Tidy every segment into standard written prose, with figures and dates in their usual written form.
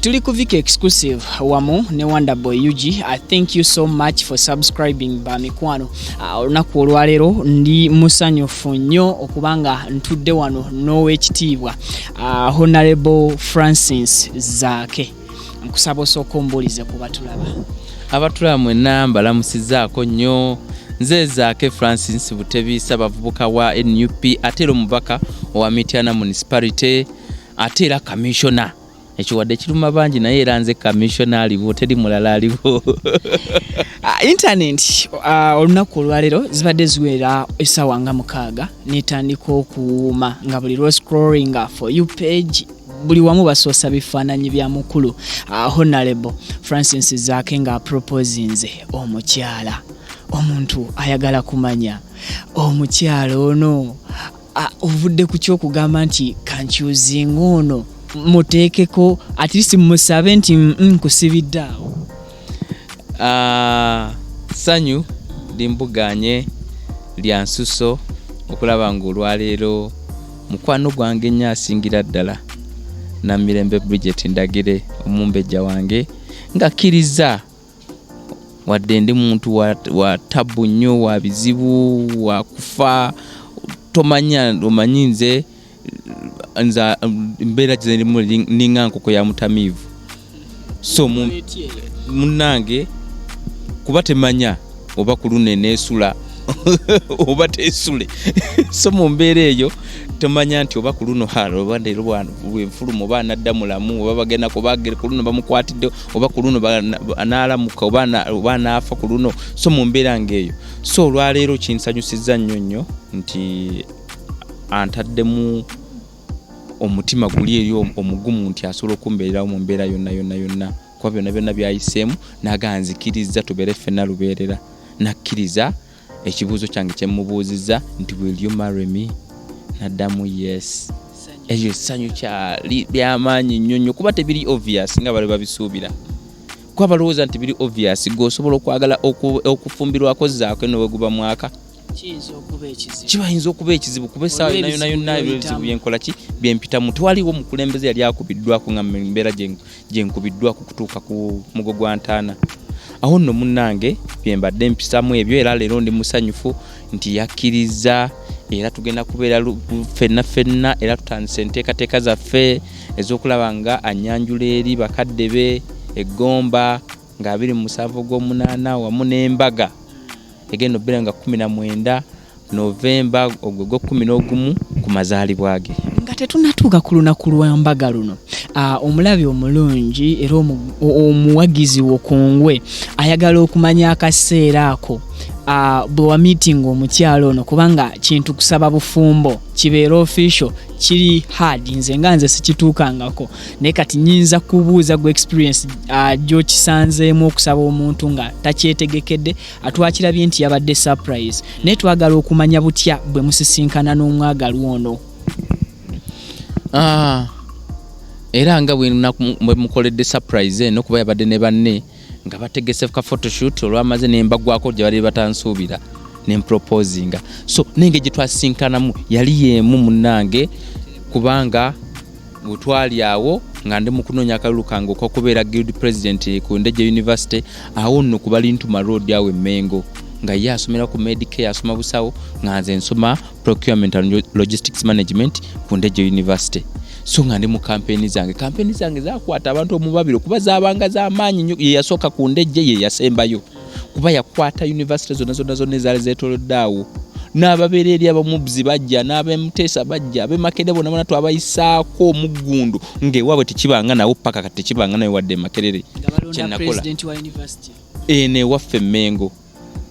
Tuli ku Vika Exclusive wamu ne Wonderboy UG. Thank you so much for subscribing ba mikwano. Olunaku olwaleero ndi musanyufu nnyo okubanga ntudde wano n'owekitiibwa Honorable Francis Zaake. Nkusaba osooka ombuulize ku batulaba. Abatulaba mwenna mbalamusizaako nnyo. Nze Zaake Francis Butebi, ssabavubuka wa NUP, ate era omubaka owa Mityana Municipality, ate era commissioner. Ekyo wadde kiruma bangi, naye era nze commissioner aliwo, teri mulala aliwo. Internet olunaku olwaleero zibadde ziwera essaawa nga 6 netandika okuwuuma nga buli lwo scrolling for you page buli wamu basoosa bifaananyi bya mukulu Honorable Francis Zaake nga proposinze omukyala. Omuntu ayagala kumanya omukyala ono ovudde ku kyokugamba nti kankyuzinga ono muteekeko at least musabe nti nkusibidde awo. Ssanyu limbuganye lya nsuso okulaba ng'olwaleero mukwano gwange nnyo asingira ddala Namirembe Bridget Ndagire, omumbejja wange, ng'akkiriza wadde ndi muntu wa tabu nnyo, wa bizibu, wa kufa, tomanya omanyi nze mbeera gye ninga nkoko ya mutamiivu. So munnange kuba temanya oba ku luno eneesula oba teesule. So mu mbeera eyo tomanya nti oba ku luno oba leero bwenfuluma oba anadda mulamu oba bagenda kuba ku luno bamukwatidde oba ku luno anaalamuka oba anaafa ku luno. So mu mbeera ng'eyo, so olwaleero kinsanyusizza nnyo nnyo nti antaddemu omutima guli eri omugumu nti asobola okumbeererawo mu mbeera yonna yonna yonna, kuba byonna byonna byayiseemu naga nzikiriza tubeere ffenna lubeerera. Nakkiriza ekibuuzo kyange kye mmubuuzizza nti will you marry me, naddamu yes. Eryo essanyu kyali lyamaanyi nnyo nnyo kuba tebiri obvious nga bali babisuubira, kuba balowooza nti biri obvious gwe osobola okwagala okufumbirwako Zaake no bwe guba mwaka kibayinza okuba ekizibu kuba essaawa yonna yonna yonna ebizibu byenkola ki byempitamu. Tewaliwo omukulembeze yali akubiddwako nga mbeera gye nkubiddwako kutuuka ku mugo gwa ntaana. Awo nno munnange bye mbadde mpisamu ebyo, era leero ndi musanyufu nti yakkiriza era tugenda kubeera ffenna ffenna, era tutandise enteekateeka zaffe ez'okulaba nga annyanjula eri bakadde be eggomba nga 27 ogw'omunaana wamu n'embaga egenda okubeera nga 19 Novemba ogwo gw'o11 ku mazaalibwa ge. Nga tetunnatuuka ku lunaku lwa mbaga luno, omulabi omulungi era omuwagizi wo kungwe ayagala okumanya akaseera ako bwe wamiitinga omukyala ono, kubanga kintu kusaba bufumbo kibeera official kiri hard, nze nga nze sikituukangako, naye kati nyinza kubuuza gwe experience gy'okisanzeemu okusaba omuntu nga takyetegekedde. Atwakirabye nti yabadde surprise, naye twagala okumanya butya bwe musisinkana n'omwagalwa ono. Era nga bwe mukoledde surprise eno, kuba yabadde ne banne nga bategese ka photoshoot, olwamaze ne mbagwako gye bali batansuubira ne mproposinga. So n'engeri gye twasinkanamu yali y'emu munnange, kubanga bwe twali awo nga ndi mu kunoonya akalulu kange ok'okubeera guild president ku Ndejje University, awo nno ku Balintuma Road awo e Mengo, nga ye asomera ku Medicare, asoma busawo, nga nze nsoma procurement and logistics management ku Ndejje University. So nga ndi mu kampeni zange, kampeni zange zakwata abantu omubabiro kuba zabanga z'amaanyi nnyo. Ye yasooka ku Ndejje, ye yasembayo, kuba yakwata university zonna zonna zonna ezaali zeetoolodde awo, n'ababeera eri abamubuzi bajja, n'abemuteesa bajja, ab'e bonna bonna twabayisaako omuggundu ng'ewaabwe tekibanga nawo paka kati tekibanga nayo wadde Makerere. Kyenakola eno ewaffe Mengo,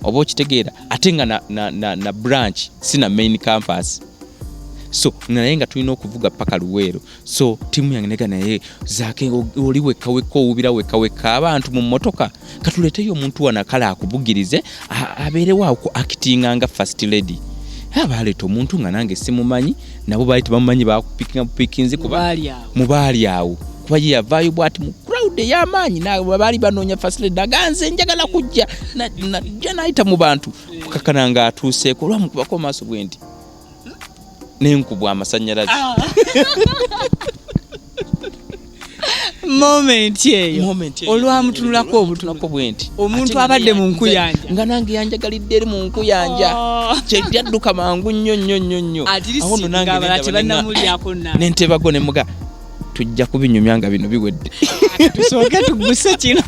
oba okitegeera, ate nga na branch si na main campus, so naye nga tulina okuvuga paka Luweero. So tiimu yange nega naye Zaake oli wekka wekka owubira wekka wekka abantu mu mmotoka, katuleeteyo omuntu wano akale akubugirize abeerewo awo actinga nga first lady. Abaleeta omuntu nga nange simumanyi, nabo baali tebamumanyi, bakupikinga bupikinzi kuba mubaali awo, kuba ye yavaayo bwati mu crowd ey'amaanyi, baali banoonya first lady, naganze njagala kujja najja nayita mu bantu kukakana nga atuuseeko, olwamukubako maaso bwe nti nenkubwa amasanyalaze. Moment eyo. Moment eyo. Olwamutunulako obutunulako bwe nti. Omuntu Ate nga abadde naye mu nkuyanja. Nga nange yanjagalidde eri mu nkuyanja. Oh. Kyeyadduka mangu nnyo nnyo nnyo nnyo. At least Awo nno nange nga abalala nendaba tebannamulyako nna. Nentebago ne muga tujja kubinyumya nga bino biwedde. Tusooke tuguse kino.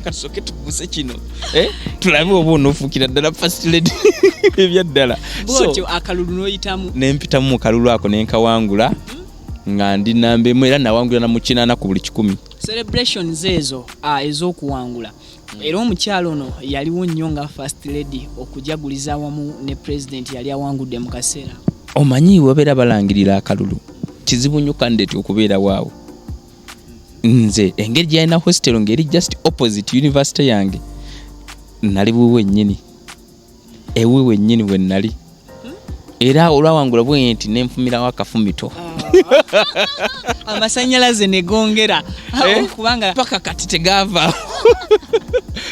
Katusooke tuguse kino. Tulabe oba onoofuukira ddala first lady ebyaddala. So, Bw'otyo akalulu n'oyitamu. Ne mpitamu mu kalulu ako ne nkawangula nga ndi namba emu era nawangula na mu 8 ku buli 100. Celebrations ezo ez'okuwangula. Era omukyala ono yaliwo nnyo nga first lady okujaguliza awamu ne president yali awangudde mu kaseera. Omanyi wabeera balangirira akalulu. Kizibu nnyo candidate okubeera waawo. Nze engeri gye yalina hostel ng'eri just opposite university yange, nali wuwe nnyini. Ewuwe nnyini we nali. Era olwawangula bwe nti ne nfumirawo akafumito. Amasannyalaze ne gongera. Kubanga Paka kati tegaava.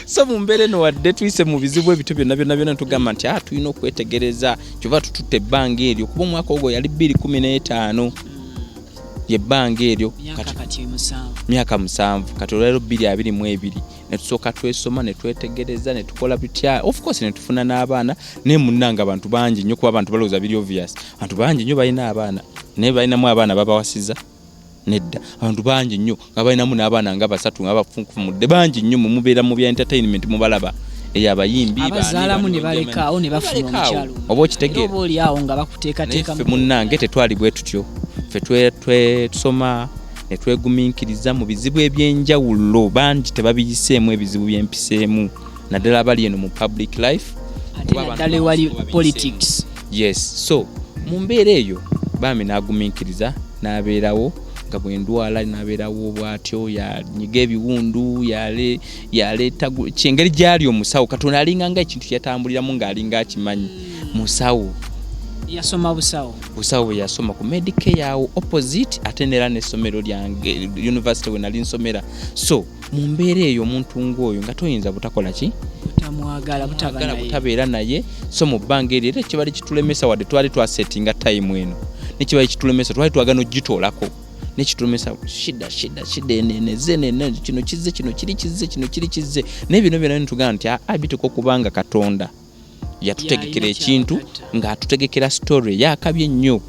So mu mbeera eno wadde tuyise mu bizibu ebito byonna byonna byonna tugamba nti, tulina okwetegereza kyova tututte ebbanga eryo kuba omwaka ogwo yali bbiri kumi n'etaano. Ye bbanga eryo. Myaka Kati kati 7. Myaka 7. Kati olwaleero bbiri abiri mu ebiri. Ne tusooka twesoma, ne twetegereza, ne tukola bitya. Of course ne tufuna n'abaana, naye munnange abantu bangi nnyo kuba abantu balowooza biri obvious. Abantu bangi nnyo balina abaana, naye balinamu abaana babawasiza. Nedda. Abantu bangi nnyo nga balinamu n'abaana nga 3 nga bafunfumudde. Bangi nnyo mwe mubeera mu bya entertainment mubalaba. Eyo abayimbi, baani, Abazaalamu baani, ne balekaawo ne bafuna balekaawo. omukyalo omulala. Oba okitegeera? Era oba oli awo nga bakuteekateeka Naye ffe munnange tetwali bwe tutyo. Ffe tusoma ne twegumiikiriza mu bizibu eby'enjawulo. Bangi tebabiyiseemu ebizibu by'empiseemu, naddala abali eno mu public life. Ate Kuba abantu naddala ewali abasinga babiyiseemu. politics. Yes, so mu mbeera eyo bambi n'agumiikiriza n'abeerawo nga bwe ndwala n'abeerawo bw'atyo, yanyiga ebiwundu, yaleeta kyengeri gy'ali omusawo. Katonda alinga nga ekintu kyatambuliramu ng'alinga akimanyi. Musawo. Yasoma busawo. Busawo bwe yasoma ku Medicare awo opposite, ate n'era n'essomero lyange university we nali nsomera. So mu mbeera eyo omuntu ng'oyo nga toyinza butakola ki? Butamwagala, butaba Butaagala, naye. butabeera naye. So mu bbanga eryo era ekibali kitulemesa wadde twali twasettinga time eno, nekibali kitulemesa twali twagala n'ogitoolako. Nekitulemesa shida, shida, shida eno, eno, eze, eno, eno, kino kizze, kino kiri kizze, kino kiri kizze. Naye bino byonna nitugamba nti, bituuka okubanga Katonda yatutegekera Yalina ekintu ky'abagatta. ng'atutegekera story eyakabye ennyo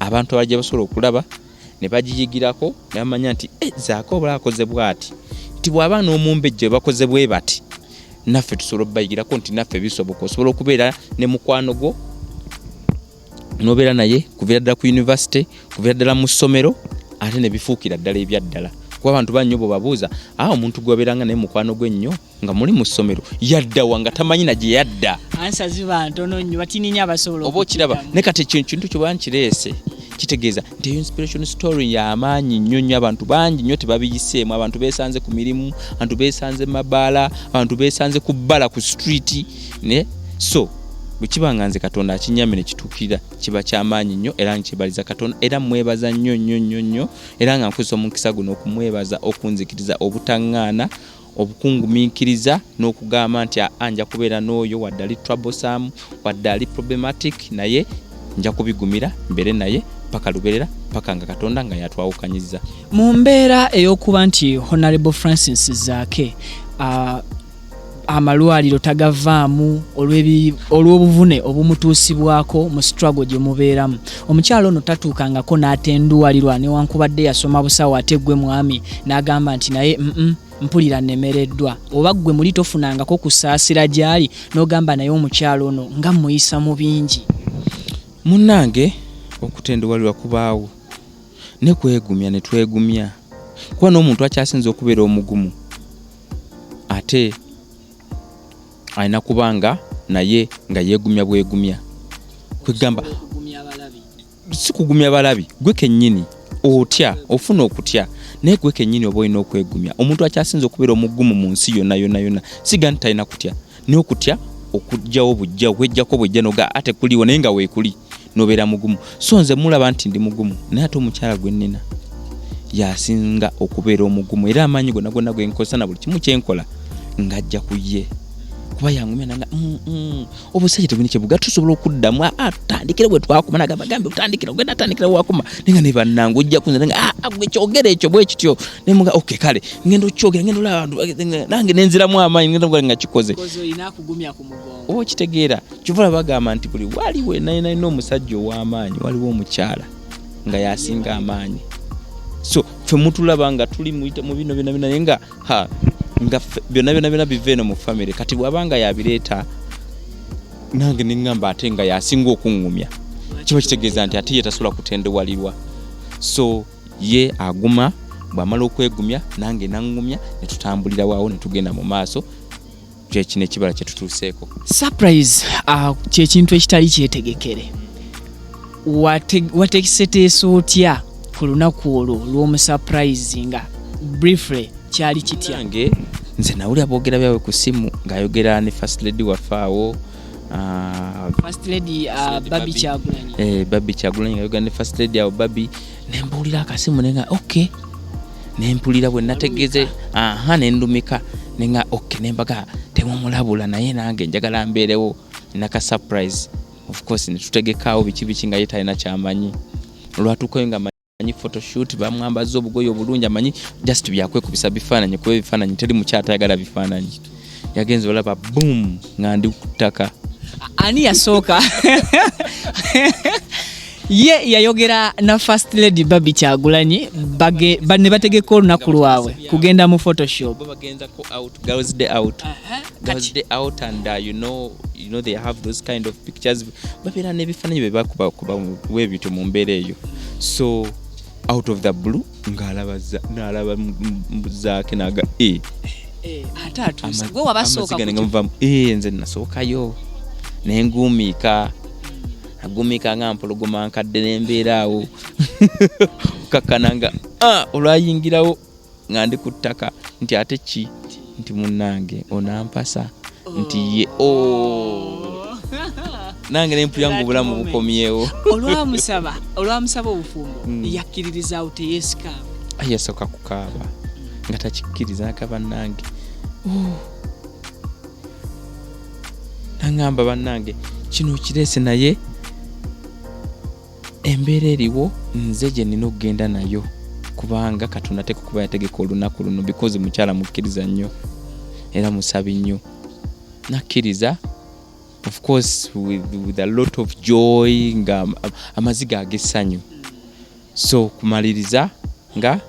abantu abajja basobola okulaba ne bagiyigirako ne bamanya nti, Zaake oba akoze bw'ati, nti bw'aba n'omumbejja bakoze bwe bati, naffe tusobola okubayigirako nti naffe bisoboka. Osobola okubeera ne mukwano gwo n'obeera naye kuviira ddala ku university, kuviira ddala mu ssomero, ate ne bifuukira ddala ebyaddala. Kuba abantu bannyo bwe babuuza, omuntu gw'obeeranga naye mukwano gwe ennyo nga muli mu ssomero yadda wa nga tamanyi na gye yadda. Ansa ziba ntono nnyo, batini nnyo abasobola Oba okiraba, okukiddamu. naye kati ekyo kintu kye bankireese kitegeeza nti eyo inspiration story y'amaanyi nnyo nnyo. Abantu bangi nnyo tebabiyiseemu. Abantu beesanze ku mirimu, abantu beesanze mu mabaala, abantu beesanze ku bbala ku street. Ne so bwe kiba nga nze Katonda akinnyamye ne kituukirira, kiba kyamaanyi nnyo era nkyebaliza Katonda, era mmwebaza nnyo nnyo nnyo nnyo, era nga nkozesa omukisa guno okumwebaza okunzikiriza obutaŋŋaana, obukungumiikiriza n'okugamba nti, nja kubeera n'oyo wadde ali troublesome, wadde ali problematic, naye nja kubigumira mbeere naye paka lubeerera, paka nga Katonda nga yatwawukanyizza. Mu mbeera ey'okuba nti Honorable Francis Zaake, amalwaliro tagavaamu olw'obuvune obumutuusibwako mu struggle gye mubeeramu, omukyala ono tatuukangako n'atenduwalirwa newankubadde yasoma busawo, ate gwe mwami n'agamba nti naye mpulira nnemereddwa, oba ggwe muli tofunangako kusaasira gy'ali n'ogamba naye omukyala ono nga mmuyisa mu bingi? Munnange, okutenduwalirwa kubaawo ne kwegumya ne twegumya, kuba n'omuntu akyasinze okubeera omugumu ate alina kubanga naye nga yeegumya bwegumya. Kwegamba si kugumya balabi, gwe kennyini otya, ofuna okutya, naye gwe kennyini oba olina okwegumya. Omuntu akyasinze okubeera omugumu mu nsi yonna yonna yonna, siga nti talina kutya, naye okutya okugyawo bujja, okweggyako bwejja noga ate kuliwo naye nga weekuli n'obeera mugumu. So nze mulaba nti ndi mugumu, naye ate omukyala gwe nnina yasinga okubeera omugumu, era amaanyi gonna gonna gwe nkozesa na buli kimu kye nkola ng'ajja ku ye. Kuba yangumya nanga obusajja tebulina kyebuga, tusobola okuddamu, tutandikire bwe twakoma. Nagamba gambe otandikira ogenda tandikira wakoma, naye nga ne bannange ojja kunza nga gwe kyogera ekyo bwe kityo, nemuga okay kale ngenda okyogera, ngenda olaba abantu nange nenziramu amaanyi, ngenda nga kikoze. Oba okitegeera, kyova bagamba nti buli waliwo nalina omusajja ow'amaanyi, waliwo omukyala nga yasinga amaanyi. So ffe mutulaba nga tuli mu bino byonna byonna, naye nga ha nga byonna byonna byonna biva eno mu famire. Kati bw'aba nga yabireeta nange neŋŋamba ate nga yasinga okuŋŋumya, kiba kitegeeza nti ate ye tasobola kutendewalirwa. So ye aguma, bw'amala okwegumya nange naŋŋumya, ne tutambulira waawo ne tugenda mu maaso. Kyekino ekibala kyetutuuseeko. Surprise kyekintu ekitali kyetegekere. Wateeseteese otya ku lunaku olwo lw'omusurprise? Nga briefly kyali kitya? Nange nze nawulira boogera byabwe ku simu ng'ayogera ne first lady waffe awo. First lady Barbie Kyagulanyi. Barbie Kyagulanyi ng'ayogera ne first lady awo Barbie, nembuulira akasimu nenga ok, nempulira bwe nategeze, aha, nendumika nenga ok, nembaga temumulabula, naye nange njagala mbeerewo naka surprise. Of course netutegekaawo biki biki nga ye talina kyamanyi. Olwatuukayo nga amanyi photoshoot, bamwambaza obugoye obulungi, amanyi just byakwekubisa bifaananyi, kuba ebifaananyi teri mukyatayagala bifaananyi. Yagenza olaba boom, nga ndi ku ttaka. Ani yasooka? Ye yayogera na first lady Barbie Kyagulanyi, ne bategeka olunaku lwabwe kugenda mu photoshoot. Bo bagenzako out, girls day out, girls day out, and you know they have those kind of pictures, babeera n'ebifaananyi bye bakuba kuba bwebityo mu mbeera eyo. So out of the blue ng'alaba n'alaba Zaake naga e Ate atuuse gwe wabasooka. Amaziga ne gamuvamu. Nze nasookayo nenguumiika, agumiika nga mpologoma nkadde, nembeera awo kakkana nga olwayingirawo nga ndi ku ttaka nti ate ki, nti munnange onampasa, nti ye oh. Nange nempulira nga obulamu bukomyewo. Olwamusaba obufumbo, yakkiririzaawo? Teyeesika? Yasooka kukaaba nga takikkiriza, naka bannange, oh. Naŋŋamba bannange kino kireese, naye embeera eriwo nze gye nina okugenda nayo, kubanga Katonda ateeka okuba yategeka olunaku luno, because mukyala mukkiriza nnyo era musabi nnyo. Nakkiriza, of course with a lot of joy, nga amaziga ag'essanyu. So kumaliriza nga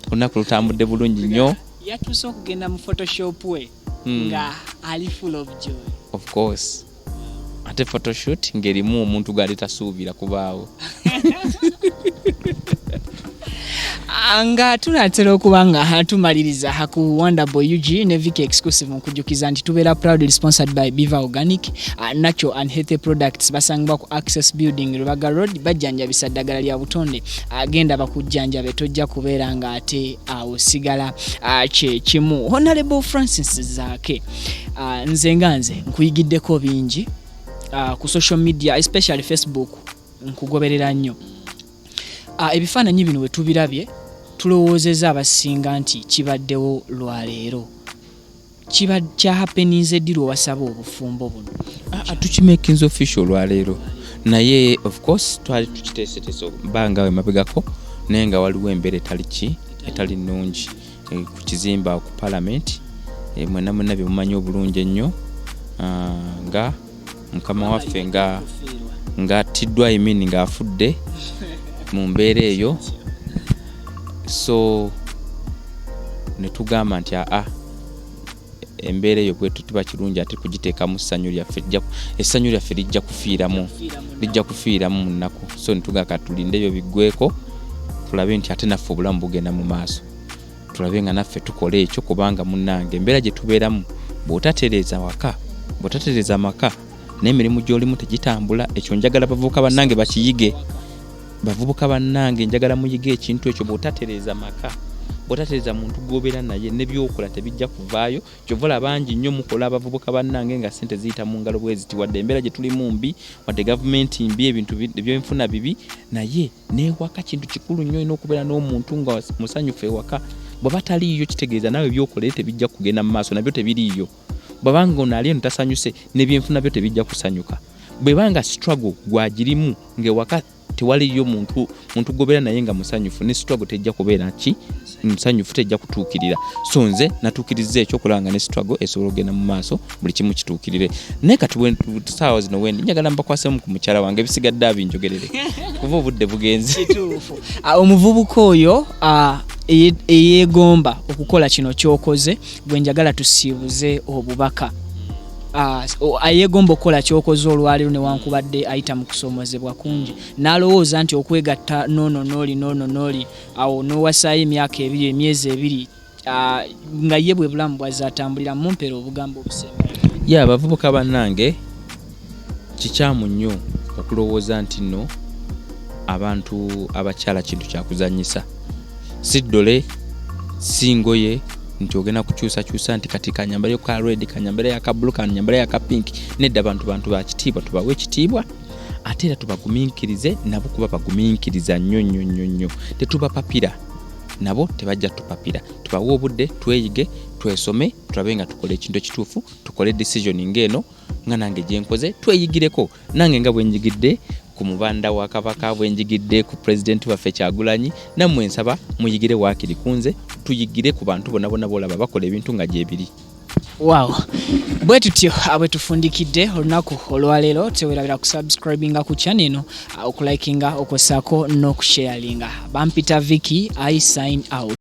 olunaku lutambudde bulungi nnyo. Yatuuse okugenda mu photoshoot we nga ali full of joy. Of course, ate photoshoot ng'erimu omuntu gwali tasuubira kubaawo. Nga tunaatera okuba nga tumaliriza ku Wonderboy UG ne Vicky Exclusive, nkujjukiza nti tubeera proudly sponsored by Biva Organic Natural and Healthy Products. Basangibwa ku Access Building, Rubaga Road. Bajjanjabisa ddagala lya butonde. Agenda bakujjanjabe, tojja kubeera nga ate awo sigala kye kimu. Honorable Francis Zaake, nze nga nze nkuyigiddeko bingi ku social media, especially Facebook, nkugoberera nnyo. Ebifaananyi bino bwe tubirabye, tulowoozezza abasinga nti kibaddewo lwaleero. Kiba kyahappeninze ddi lwewasaba obufumbo buno? Tukimakinze official olwaleero, naye of course twali tukiteeseteese bbanga emabegako, naye nga waliwo embeera etali ki etali nnungi ku kizimba ku parliament. Mwenna mwenna bye mumanyi obulungi ennyo, nga mukama waffe nga ng'attiddwa, I mean ng'afudde mu mbeera eyo. So ne tugamba nti aa, embeera eyo bwetu tuba kirungi ate kugiteekamu ssanyu lyaffe, essanyu lyaffe lijja kufiiramu, lijja kufiiramu mu nnaku. So netugamba katulinde ebyo biggweko, tulabe nti ate naffe obulamu bugenda mu maaso, tulabe nga naffe tukola ekyo, kubanga munnange embeera gye tubeeramu, bw'otatereeza waka, bw'otatereeza amaka, n'emirimu gy'olimu tegitambula. Ekyo njagala bavubuka bannange bakiyige. Bavubuka bannange, njagala muyige ekintu ekyo. Bw'otatereeza maka, bw'otatereeza muntu gw'obeera naye, ne byokola tebijja kuvaayo. Kyova olaba bangi nnyo mukola, abavubuka bannange, nga ssente ziyita mu ngalo bwe ziti, wadde embeera gye tulimu mbi, wadde gavumenti mbi, ebintu ebyenfuna bibi, naye n'ewaka kintu kikulu nnyo. Olina okubeera n'omuntu nga musanyufu ewaka. Bw'aba taliiyo, kitegeeza naawe byokola eri tebijja kugenda mu maaso, nabyo tebiriiyo. Bwabanga ono ali eno tasanyuse, nebyenfuna byo tebijja kusanyuka. Bwebanga struggle gwagirimu ngaewaka tewaliyo muntu muntu gobeera naye nga musanyufu, ne struggle tejja kubeera ki musanyufu, tejja kutuukirira. So nze natuukiriza ekyo okulaba nga ne struggle esobola okugenda mu maaso, buli kimu kituukirire. Naye kati saawa zino wendi njagala mbakwasemu ku mukyala wange, ebisigadde abinjogerere kuba obudde bugenze. Kituufu. Omuvubuka oyo eyeegomba okukola kino kyokoze, gwe njagala tusiibuze obubaka. Ayeegomba okukola kyokoze olwaleero, newankubadde ayita mu kusoomozebwa kungi, n'alowooza nti okwegatta noono nooli noono nooli awo n'owasaayo emyaka 2, emyezi 2, nga ye bwe bulamu bwazze atambulira, mumpeera obugambo obusembayo. Ya, abavubuka bannange, kikyamu nnyo okulowooza nti nno abantu abakyala kintu kyakuzanyisa. Si ddole, si ngoye nti ogenda kukyusakyusa nti kati kanyambale ka red, kanyambale yaka blue, kanyambale yaka pink. Nedda, bantu bakitiibwa, tubawe ekitiibwa, ate era tubagumiikirize nabo, kuba bagumiikiriza nnyo nnyo nnyo nnyo. Tetubapapira, nabo tebajja tupapira. Tubawe obudde, tweyige, twesome, tulabe nga tukola ekintu ekituufu, tukole decision ng'eno nga nange gyenkoze, tweyigireko nange nga bwenjigidde ku mubanda wa Kabaka, bwenjigidde ku pulezidenti waffe Kyagulanyi. Nammwe nsaba muyigire waakiri ku nze, tuyigire ku bantu bonna bonna bolaba bakola ebintu nga gyebiri. Wow, bwe tutyo bwe tufundikidde olunaku olwaleero. Tewerabira kusubscribinga ku channel eno, okulikinga, okwossaako n'okusharinga. Bampita Vicky, I sign out.